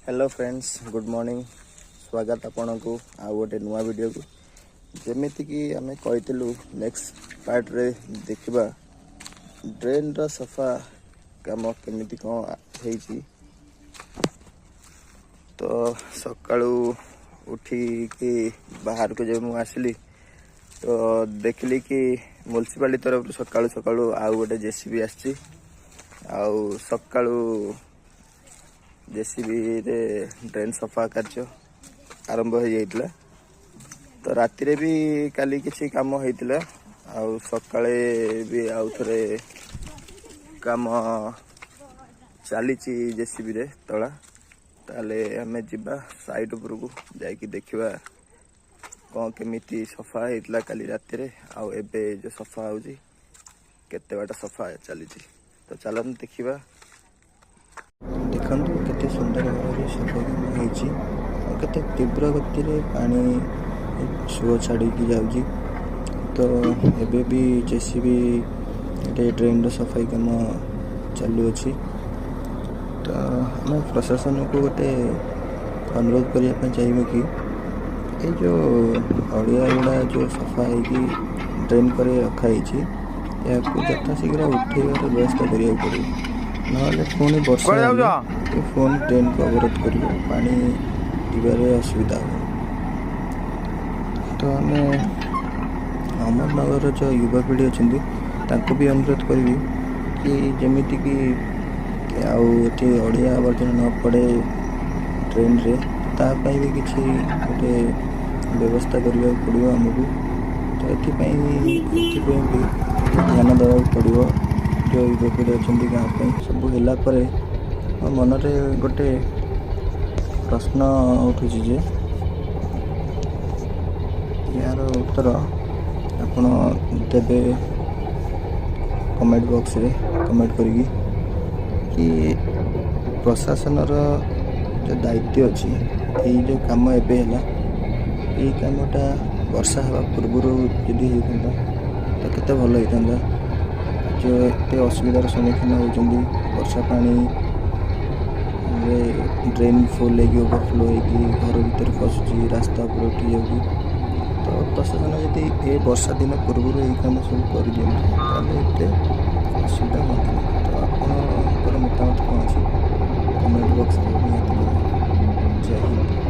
Hello friends, good morning. ସ୍ୱାଗତ ଆପଣଙ୍କୁ ଆଉ ଗୋଟେ ନୂଆ ଭିଡ଼ିଓକୁ। ଯେମିତିକି ଆମେ କହିଥିଲୁ, ନେକ୍ସଟ ପାର୍ଟରେ ଦେଖିବା ଡ୍ରେନ୍ର ସଫା କାମ କେମିତି କ'ଣ ହେଇଛି। ତ ସକାଳୁ ଉଠିକି ବାହାରକୁ ଯେବେ ମୁଁ ଆସିଲି, ତ ଦେଖିଲି କି ମ୍ୟୁନିସିପାଲିଟି ତରଫରୁ ସକାଳୁ ସକାଳୁ ଆଉ ଗୋଟେ ଜେସିବି ଆସିଛି ଆଉ ସକାଳୁ ଜେସିବିରେ ଡ୍ରେନ୍ ସଫା କାର୍ଯ୍ୟ ଆରମ୍ଭ ହେଇଯାଇଥିଲା। ତ ରାତିରେ ବି କାଲି କିଛି କାମ ହେଇଥିଲା ଆଉ ସକାଳେ ବି ଆଉ ଥରେ କାମ ଚାଲିଛି ଜେସିବିରେ ତଳା। ତାହେଲେ ଆମେ ଯିବା ସାଇଟ୍ ଉପରକୁ, ଯାଇକି ଦେଖିବା କ'ଣ କେମିତି ସଫା ହେଇଥିଲା କାଲି ରାତିରେ ଆଉ ଏବେ ଯେଉଁ ସଫା ହେଉଛି, କେତେ ବାଟ ସଫା ଚାଲିଛି। ତ ଚାଲନ୍ତୁ ଦେଖିବା। ଦେଖନ୍ତୁ, କେତେ ସୁନ୍ଦର ଭାବରେ ସଫା କାମ ହେଇଛି ଆଉ କେତେ ତୀବ୍ର ଗତିରେ ପାଣି ସୁଅ ଛାଡ଼ିକି ଯାଉଛି। ତ ଏବେ ବି ଜେସିବି ଡ୍ରେନ୍ର ସଫାଇ କାମ ଚାଲୁଅଛି। ତ ଆମେ ପ୍ରଶାସନକୁ ଗୋଟେ ଅନୁରୋଧ କରିବା ପାଇଁ ଚାହିଁବୁ କି ଏଇ ଯେଉଁ ଅଳିଆ ଗୁଡ଼ା ଯେଉଁ ସଫା ହେଇକି ଡ୍ରେନ୍ କରି ରଖାହେଇଛି, ଏହାକୁ ଯଥାଶୀଘ୍ର ଉଠେଇବାର ବ୍ୟବସ୍ଥା କରିବାକୁ ପଡ଼ିବ। ନହେଲେ ପୁଣି ବର୍ଷା ହେଲେ ଏ ପୁଣି ଡ୍ରେନ୍କୁ ଅବରୋଧ କରିବ, ପାଣି ଯିବାରେ ଅସୁବିଧା ହେବ। ତ ଆମେ ଅହମ୍ମଦନଗରର ଯେଉଁ ଯୁବପିଢ଼ି ଅଛନ୍ତି, ତାଙ୍କୁ ବି ଅନୁରୋଧ କରିବି କି ଯେମିତିକି ଆଉ ଏଠି ଅଳିଆ ଆବର୍ଜନା ନ ପଡ଼େ ଡ୍ରେନ୍ରେ, ତା ପାଇଁ ବି କିଛି ଗୋଟେ ବ୍ୟବସ୍ଥା କରିବାକୁ ପଡ଼ିବ ଆମକୁ। ତ ଏଥିପାଇଁ ବି ଧ୍ୟାନ ଦେବାକୁ ପଡ଼ିବ ଯେଉଁ ଯୁବପିଢ଼ି ଅଛନ୍ତି ଗାଁ ପାଇଁ। ସବୁ ହେଲା ପରେ ମୋ ମନରେ ଗୋଟେ ପ୍ରଶ୍ନ ଉଠୁଛି ଯେ ଏହାର ଉତ୍ତର ଆପଣ ଦେବେ କମେଣ୍ଟ ବକ୍ସରେ କମେଣ୍ଟ କରିକି କି ପ୍ରଶାସନର ଯେଉଁ ଦାୟିତ୍ୱ ଅଛି, ଏଇ ଯେଉଁ କାମ ଏବେ ହେଲା, ଏଇ କାମଟା ବର୍ଷା ହେବା ପୂର୍ବରୁ ଯଦି ହେଇଥାନ୍ତା ତ କେତେ ଭଲ ହେଇଥାନ୍ତା। ଯେଉଁ ଏତେ ଅସୁବିଧାର ସମ୍ମୁଖୀନ ହେଉଛନ୍ତି, ବର୍ଷା ପାଣି ଡ୍ରେନ୍ ଫୁଲ୍ ହେଇକି, ଓଭରଫ୍ଲୋ ହେଇକି ଘର ଭିତରେ ପଶୁଛି, ରାସ୍ତା ଉପରେ ଉଠି ଯାଉଛି। ତ ପ୍ରଶାସନ ଯଦି ଏ ବର୍ଷା ଦିନ ପୂର୍ବରୁ ଏଇ କାମ ସବୁ କରିଦିଅନ୍ତେ, ତାହେଲେ ଏତେ ଅସୁବିଧା ହୁଅନ୍ତାନି। ତ ଆପଣଙ୍କର ମତାମତ କ'ଣ ଅଛି, କମେଣ୍ଟ ବକ୍ସରେ ନିହାତି ଜଣାଇବେ। ଜୟ ହିନ୍ଦ।